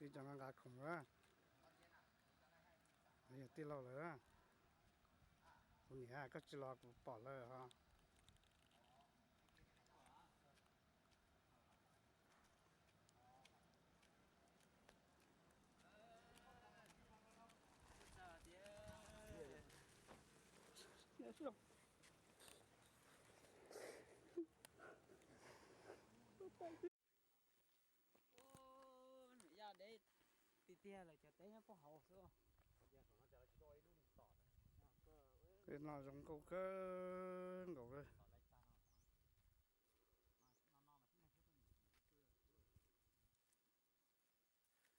Ib co nqa nqa khoom na. Yog tij laug lawm. Kuv niam, koj tsis los kuv pom lawm ho. Tiag tiag lawm, cov teb nyob puag hauv xwb. Tej no zoo nkauj kawg nkaus li.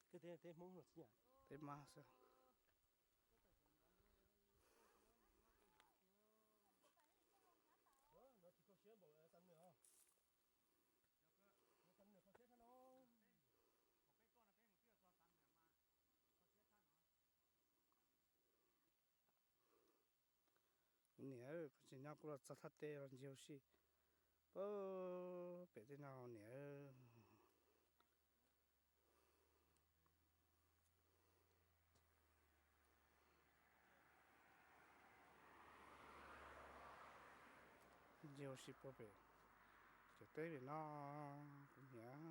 Tej teb Hmoob los tsis yam. Teb mab xwb. Kuv niam, kuv tsis nyob kuv los txog thaj teb los ncig ua si puag pem tej no niam. Ncig ua si puag pem cov teb pem no, kuv niam.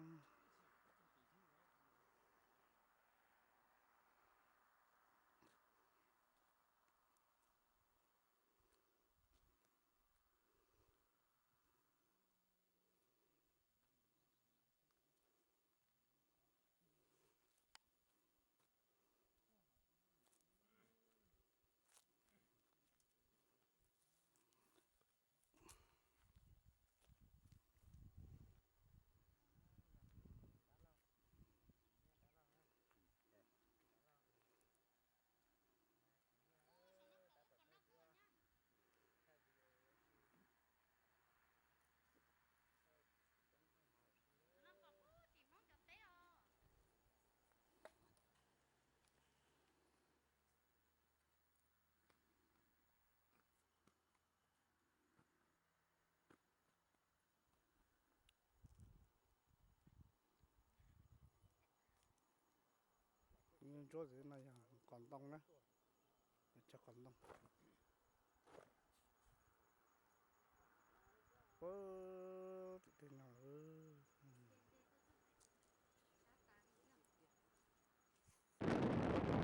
Ntsuab no yog qos ntoo na, cog qos ntoo. Puag tim tej no.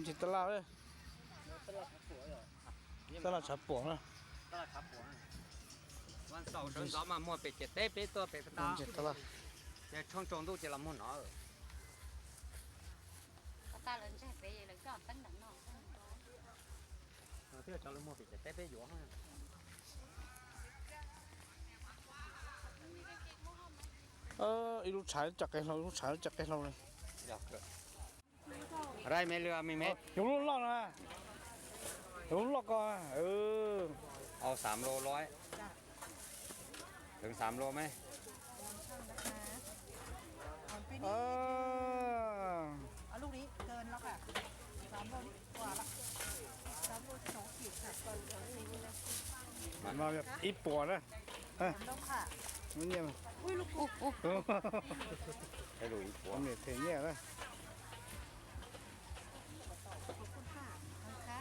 Ntsis taj laj, taj laj tshav puam na. Ntxov mas muag pem ciam teb peb tuaj pem tas, ces tshoob tsaus ntuj ces los muag no. Twb cov lawv muag pem ciam teb peb yuav. Ib lub tshav cov qe hlau, ib lub tshav cov qe hlau li. Rai me lwg me me. Yus lub loj no, yus lub loj ko. Au xav lus los, thwv xav lus me. Ib puas na. Nyiaj, them nyiaj na.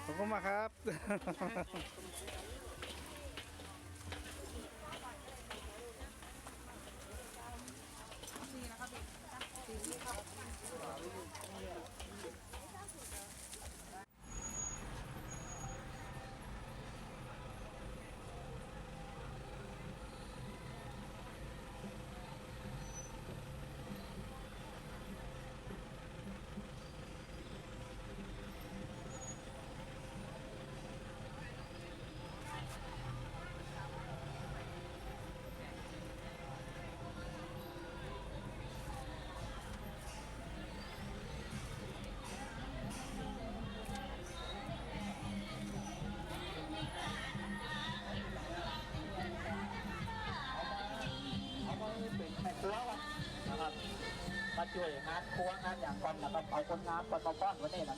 Khov kub maj hab. Peb cua ngab khuab ngab yas nkoos na, khov kub ngab poj tau poj huv nej na.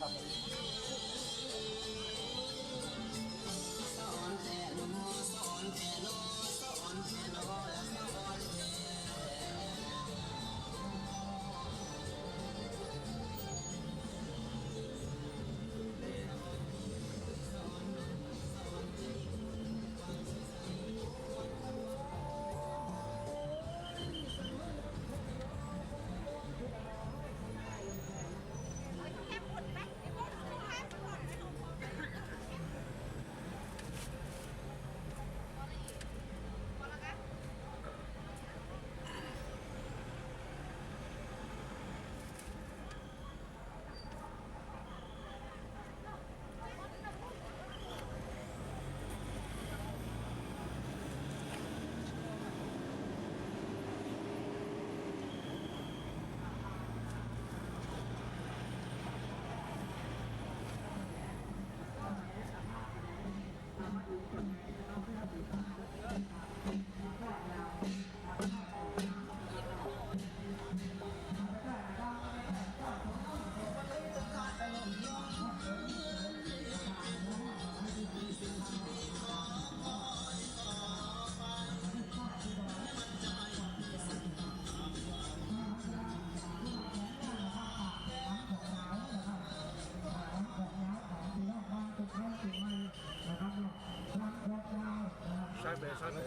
Saib peb saib peb.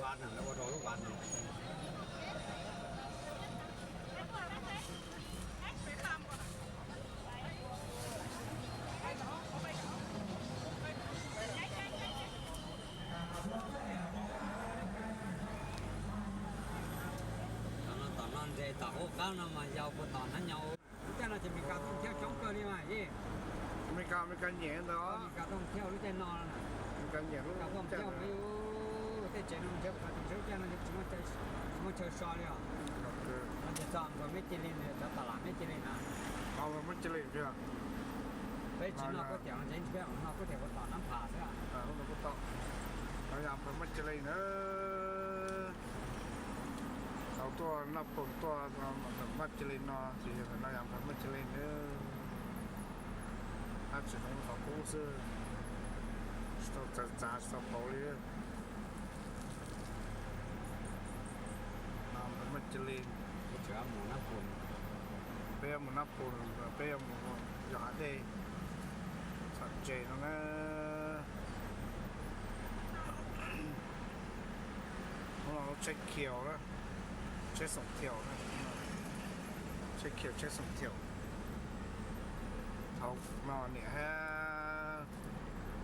Tom no tom no nres tom hauv qab no mas yau puas tom hnab nyo. Lub caij no ces Meskas tuaj nrhiav coob kawg li mas. Meskas, Meskas nyiam ntawd. Meskas tuaj nrhiav lub caij no na. Meskas nyiam lub caij no. Tej tsev no nrhiav kom tau, lub caij no tsis muaj chaw so li os. No ces txog npawg Meb Cia Li, cov tom lam Meb Cia Li na. Meb Cia Li. Peb tsis noj kuj tiam no ces peb noj kuj tiam puas tom nab pham xwb. Yog npawg Meb Cia Li na. Tau tuaj noj poom tuaj Meb Cia Li no ces yog no yog npawg Meb Cia Li na. Ab tsis hloov qhov qub xwb, tsis tau txawv txav tsis tau pauv li. No npawg Meb Cia Li. Peb yuav mus Nab Pus, peb yuav mus yos hav dej txhom tsev no na. Hnub no lub tsheb khiaus na, tsheb xoom thiaum na, tsheb khiaus tsheb xoom thiaum. No niam thiab,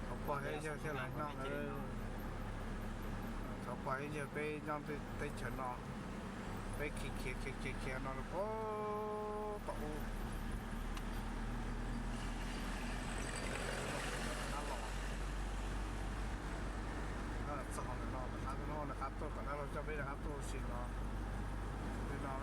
thov pog thiab yawg thiaj li noj na. Thov pog thiab yawg peb nyob teb chaws no, peb khiav khiav khiav khiav khiav no rau puag tom ub. Qab los, txog no, qab no, qab tuaj tom qab los coj peb rov qab tuaj ua si no. Li no.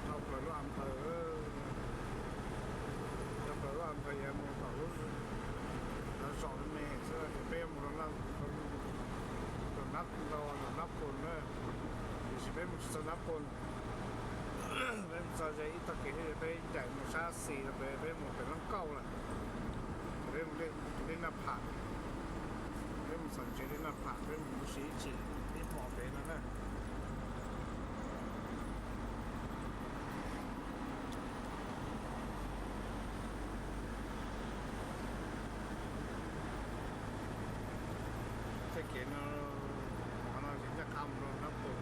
Dhau plaws lub a nphaws, dhau plaws lub a nphaws yuav mus tom lub, lawv zos me xwb ces peb mus rau nab, rau nab pos na, tiam sis peb mus tsis txog nab pos. Peb mus txog ze ib tog kev thiab peb ncaim mus sab xis rau pem, peb mus pem Laj Kauj lawm. Peb mus dej Naj Pham, peb mus txog ntsev dej Naj Pham peb mus ua si ib chim ib hmos pem no na. Txoj kev no, qhov no ces ncaj qha mus rau Nab Pos,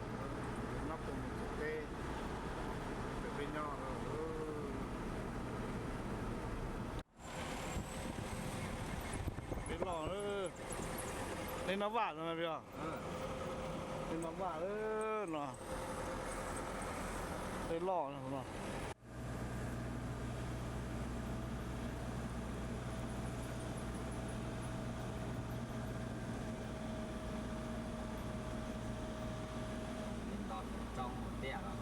Nab Pos mus Tuam Teb, pem peb nyob. Dej loj, dej Nab Vaj no, dej Nab Vaj no, dej loj no. Tau tus roob mus tiaj los,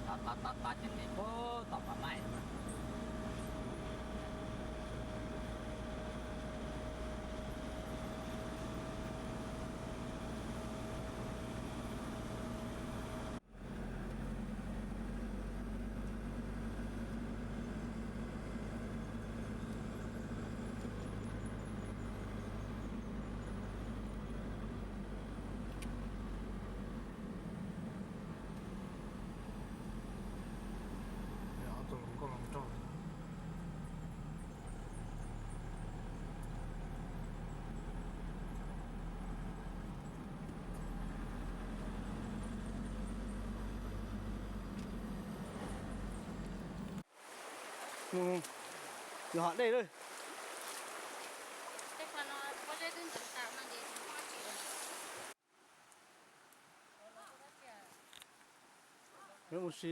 tav tav tav tav ces nqis puag tom Pam Maij. Ob tug hluas nkauj hluas nraug. Yog hov dej lawm. Peb mus si,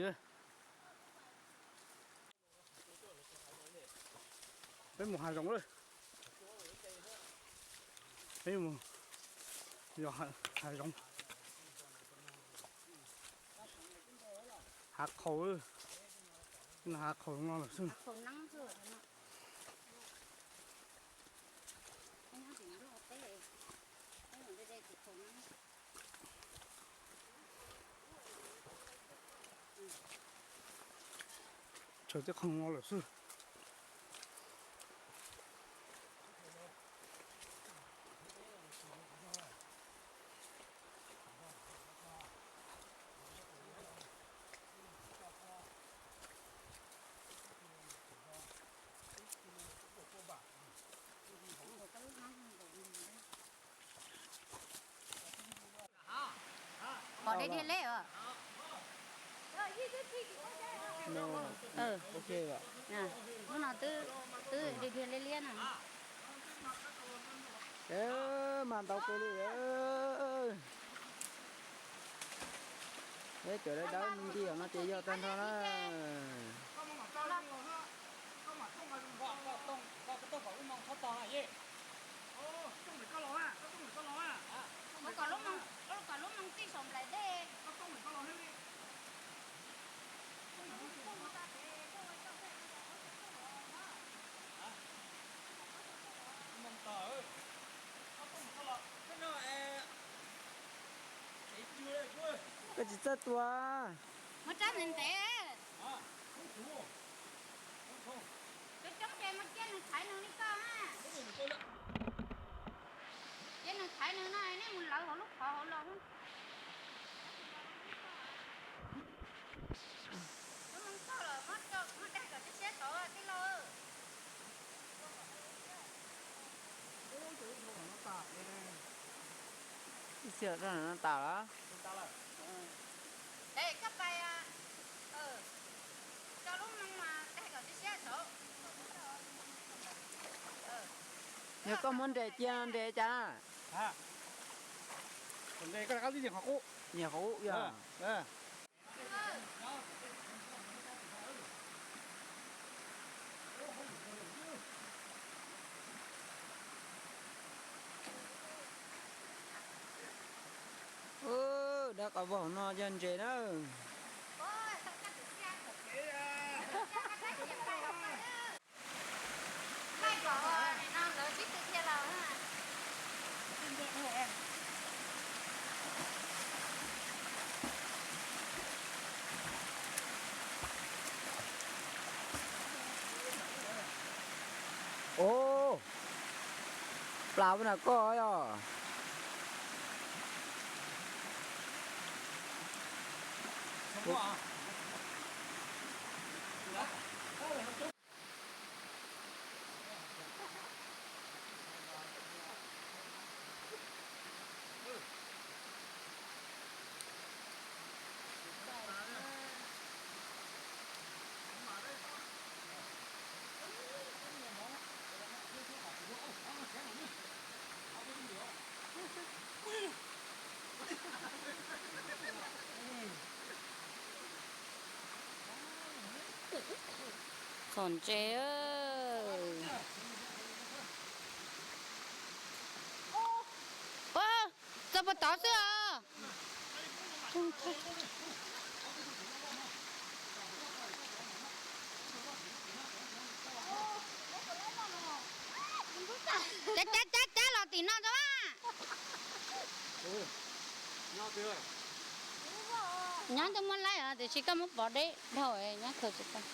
peb mus hav zoov lawm. Peb mus yos hav zoov. Hav qhaus, hav qhaus no lawm xwb. Tsawg tej qhov no lawm xwb. Pom dhia dhia leb os. Lub no twb, twb dhia dhia liab liab na. Mas ntau kawg li. Peb cov dawb dawb me ntsis no ces yog tag nrho na. Kom lub moos tij saum nplaim dej. Koj tsis txawj tua. Muab rab ntev ntev. Coob coob ces mus cia nws thaiv nws li koj na. Cia nws thaiv nws no, nej mus lawv hauv lub qhov hauv los. Lub moos txog lawm, muab daig kom siab siab tod tij laug. Xij los rau no tas lawm. Ê, koj pais, koj lub moo mas tag kom siab siab saud. Yog koj muab nres cia no nres cas? Nyiam qhov ub yog. Dab qas vog no yog ntses na. Ub, plas ua na koj yog. Txhom ntses. Txog puag tod xwb os. Cab cab cab cab los tim no tso. Nyob twb muab laib os, tiam sis koj muab pov deb dhau, nyob khaws tsis tau.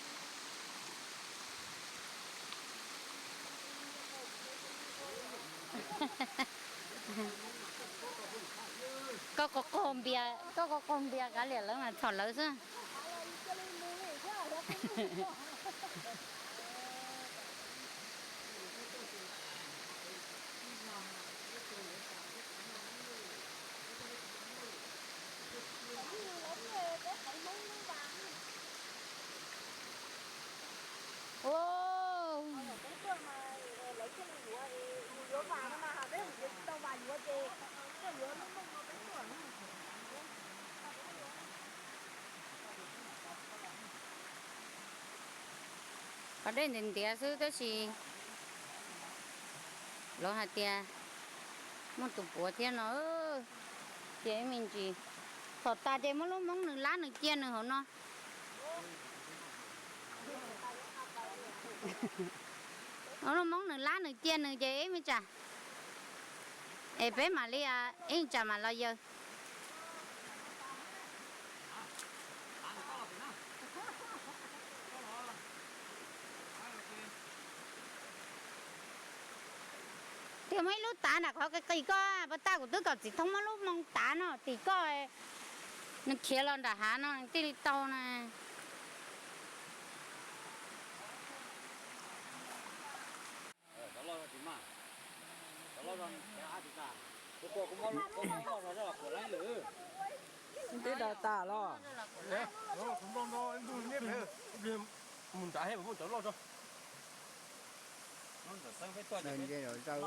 Koj qaug qaug npias, koj qaug qaug npias kav liam lawv mas txhom lawv xwb. Ua, qhov dej ntiav ntiav xwb tab sis lawv hais tias muaj tus puav thiab no, ces ib me ntsis thaum tas ces muab lub moob nws lab nws cia nws hauv no. Muab lub moob nws lab nws cia nws ces ib me tsam es peb mam li ib tsam mam los yaws. Tiag, muaj ib lub tav nram qhov qis qis koj, pas tag kuv twb kom txiv thoob muab lub moo tav no tim koj, nws khiav los nram hav no thiaj li tau na. Twb da tas los? Mus nrad he, mus cov loj tso. Ntse zaws.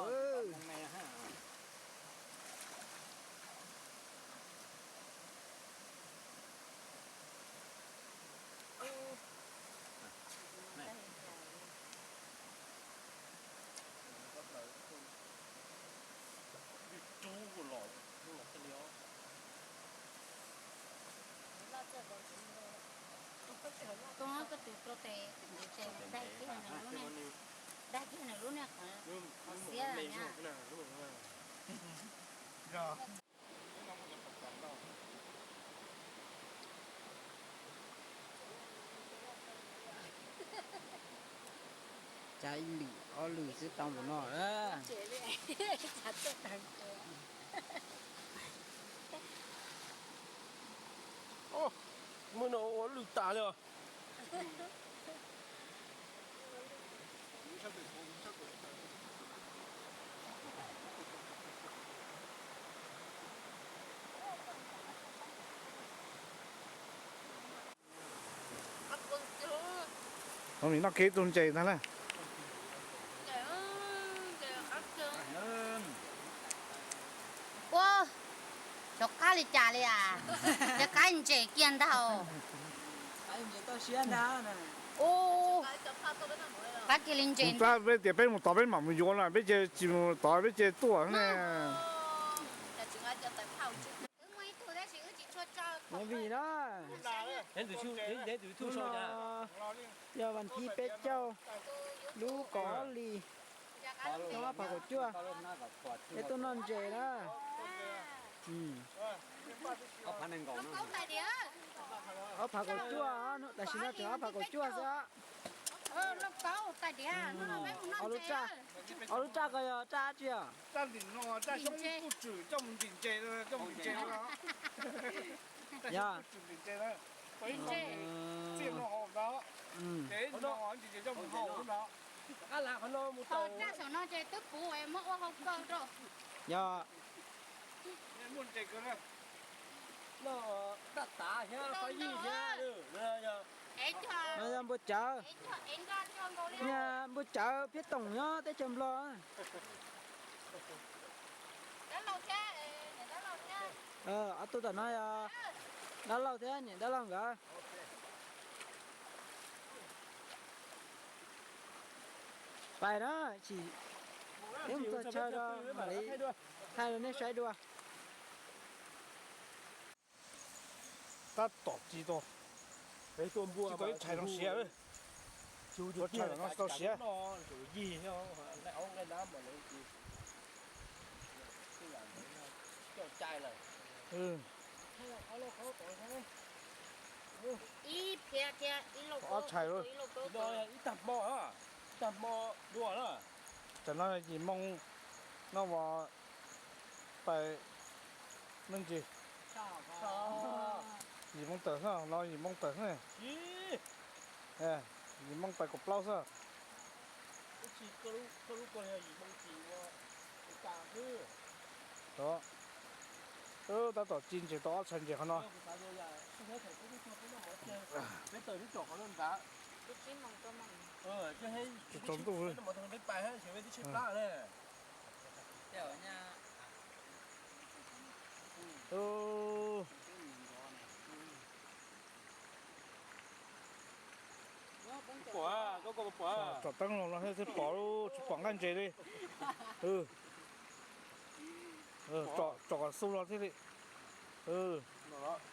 Koj tus rau tes ntev tes daig kiag nws lub niag, daig kiag nws lub niag qhov xiab na. Cab ib lwm ob lwm xwb tau mus no. Muaj no ua lwm tas li os. Noj kiag ib tug ntses ntag na. Ua, xyov qab li cas li as, xyov qab ntses kiag ntag. Qab kiag li ntses. Peb tias peb mus tod peb mam mus yuav no, peb ces tsis mus tod peb ces tuaj ne. Mus vim na, yog vas thib peb caug lub kaum ob hlis, xyoo ob phav kaum cuaj, peb tuaj noj ntses na. Ob phav kaum cuaj, tam sim no tseem ob phav kaum cuaj xwb. Ob lub raj ko yog raj dab tsi os? Yog. Yog. No yog npua cawv, npua cawv phiab toom nyob teb chaws Nplog. Ob tug tom no yog dab laug thiab niam dab laug nkawd. Pais na, sim peb mus txog chaw rau mam li thaij rau nej saib dua. Tab tom ci tau, ci tau ib tshais no siav, ua tshais no tsis tau siav. Ob tshais, ib tag hmo, ib tag hmo dua na. Tam no yim moo no uas pais me ntsis, yim moo tawm xwb no, yim moo tawm xwb, yim moo pais kaum plaub xwb. Tab tom ci ntses tau ob tshais ntses qhov no. Tsaus ntuj. Tsom teeb los no thiaj pom, tsis pom nqaij ntses li. Tsom kom xu los thiaj li.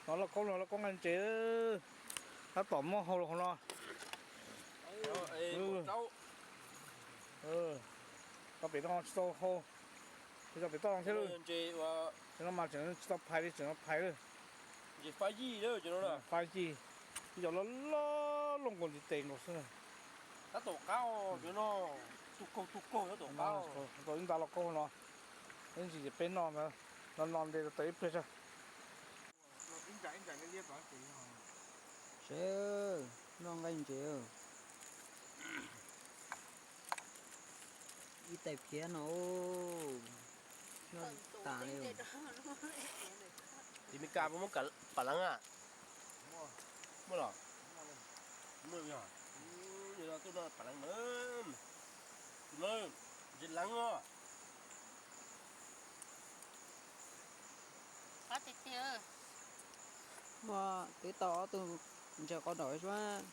No lauj kaub, no lauj kaub nqaij ntses, tab tom muab hau los hauv no. Tau pem no tsis tau hau, tsis tau pem toj no thiab. Tsis no mas tseem tsis tau phais li, tseem phais li. Fab yij, ib co loj loj looj nkaus ntiv tes nkaus xwb. Tab tom qab, tu kaug tu kaug tab tom qab. Tau ib nta lauj kaub no, ib ntsis ces peb noj, no no nte tau ib pliag tso. Seb, noj nqaij ntses, ib tais phiab no, noj tas li. Tiv Mes Kas puas muaj pam leev a? Muaj los? Tuaj noj pam leev na. Tus no ntses leev os. Muaj twb tau ob tug ntses qos daum suab.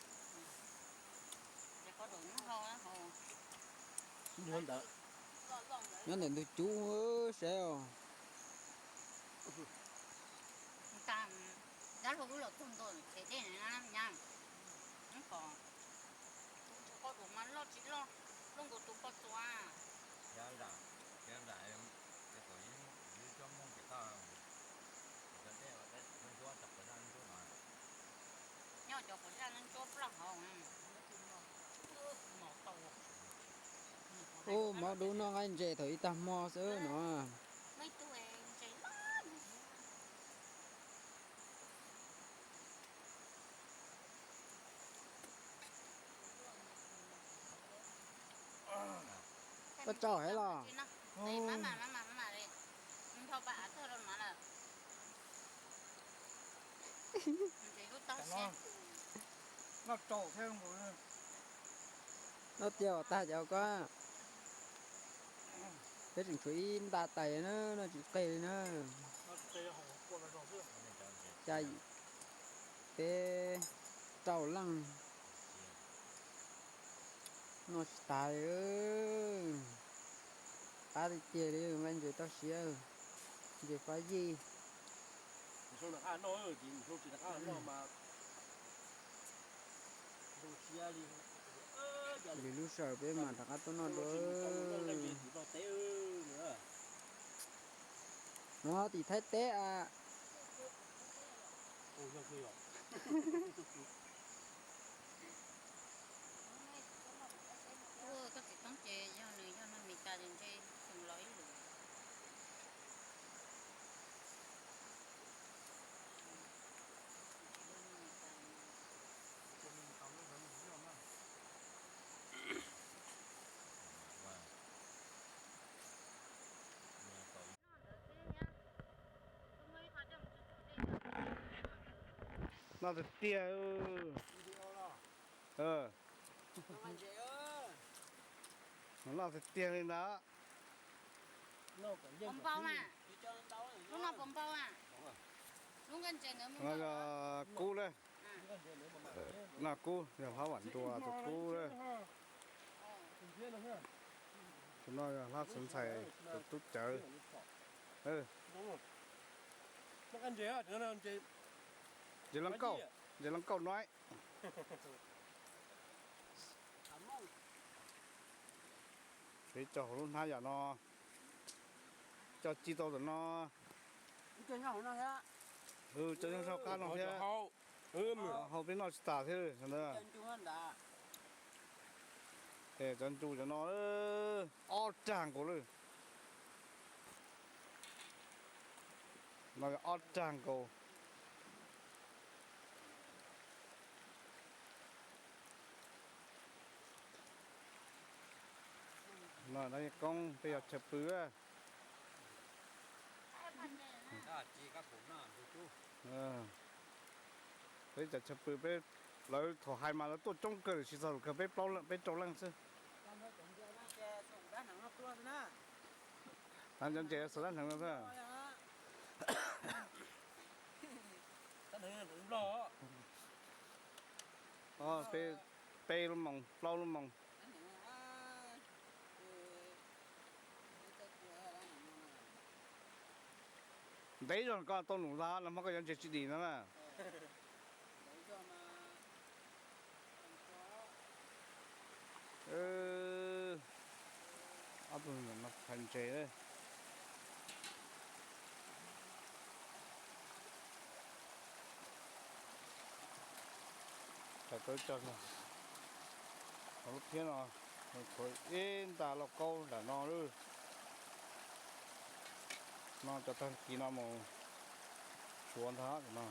Nyob ntawm ntug cub seb os. Dab laug wb los txog ntua tsev dej na, kom tus qos daum mas loj tsis loj, loj nkaus tus qos txuas. Nyob cov qos zaj ntsuab plaub hauv. Ub, mob dub noj nqaij ntses thaum ib tag hmo xwb no. Koj tsaug heev los? Noj tsaus thiab nkaus. Noj tiag os tag cov ko. Peb tseem tshuav ib nta tais na, noj tsis qig li na. Cas peb rau leej noj tsis tas li. Qab tiag tiag li, nqaij ntses toj siab, ntses fab yij. Lwm lub sij hawm peb mam rov qab tuaj noj dua. No tim Thaib teb a. Koj txiv toob ces yog nws yog noj mis tas ces ntshe xyoo los ib lus. Noj tiag tiag. Noj tiag tiag li ntag. Puas npau na? Lub no puas npau na? Lub nqaij ntses ntawd. Kub lawm. Noj kub, yog hlab vam nrua tus kub lawm. Tus no yog hlab xeev ntxhais tus tub cawv. Ntses laj kauj, ntses laj kauj no. Peb cog hauv lub hnab yam no, cog ci tau tom no. Cog nyob hauv qab no thiab, hauv peb noj tsis tas thiab ntag. Es cov ncu cov no ob rag nkaus lawm. No ob rag nkaus. No no yeej koob, peb yog chaw pw. Peb cov chaw pw peb, lawv thaum hais mas lawv tuaj coob kawg, tsis txog lus kawg, peb plaub leej, peb rau leej xwb. Hnav cov ntses xav dab hneev no xwb. Peb lub moos, plaub lub moos. Ntev zog koj tau num ntag, nag hmo koj yuav ntses tsis dim no na. Ob tug no phais ntses. Tau cog, lub phiab no tshuav ib nta lauj kaub nram no lawm. No cov tag kis no mus suav ntag no.